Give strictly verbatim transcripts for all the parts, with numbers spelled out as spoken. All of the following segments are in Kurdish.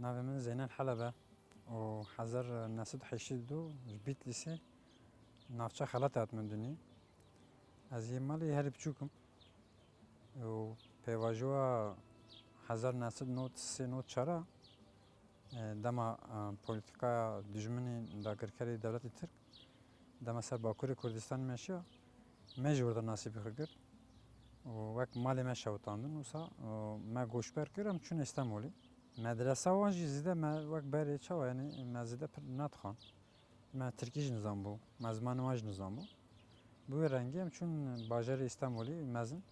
Navê min Zeynel Helebe û hezar neh sed û heştê û du ji Bîtlîsê navça Xelatê hatime dinyê. Ez yê malê herî biçûk im û pêvajoya hezar neh sed û nod sê nod çar a, e, dema, e, polîtîkaya dijminê dagirkerê dewletê Tirk, dema ser Bakurê Kurdistanê meşiya, me jî orada nasîbê xwe girt û wek malê me şewitandin. Wisa, e, me goşber kir, em çûn Îstemolê. Medresa wan jî zêde me wek berê çawa, yanî me zêde pir nedixwand. Me tirkî jî nizanbû, me zimanê wan jî nizanbû. Bi wê rengî em çûn bajarê Îstemolê mezin.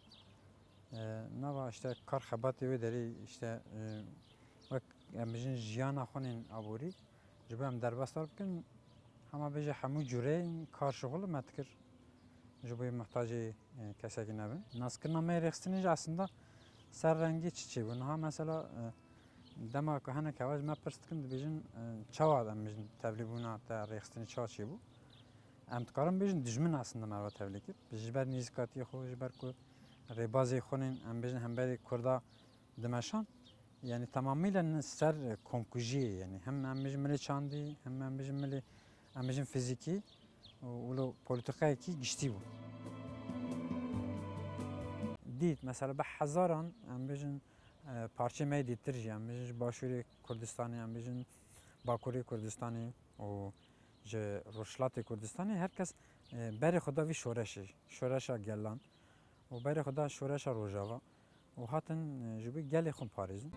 E, nava işte kar xebatê wê derê işte, e, wek em bijin jiyana xwe nên aborî, ji bo em derbas dar bikin, hema bêje hemû cûreyên kar şixul me dikir. Ji bo muhtacê, e, kesekî nebin. Naskirina me yê rêxistinê jî aslında ser rengê çi çêbû. Niha mesela, e, dema ku hinek hewa ji me pirs dikin, dibêjin, e, çawa em bijin tevlîbûna te rêxistinê çawa çêbû? Em dikarin bêjin dijmin aslında me re tevlî kir. Ji ber nêzîkatiyê xwe, ji ber ku rêbazê xwe nên em bêjin hemberî Kurda dimeşan. Yanî temamîle ser komkujiyê, yanî hem em bijin milê çandî, hem em bijin milê, em bijin fizîkî û wilo polîtîkayekî giştî bû. Dît, mesela bi hezaran, em bijin, e, parçeyê me yê dîtir jî, em bijin ji Başûrê Kurdistanê, em bijin Bakurê Kurdistanê û ji Rojhilatê Kurdistanê, her kes, e, berê xwe da vî şoreşê, şoreşa gelan û berê xwe da şoreşa Rojava û hatin, e, ji bo gelê xwe parêzin.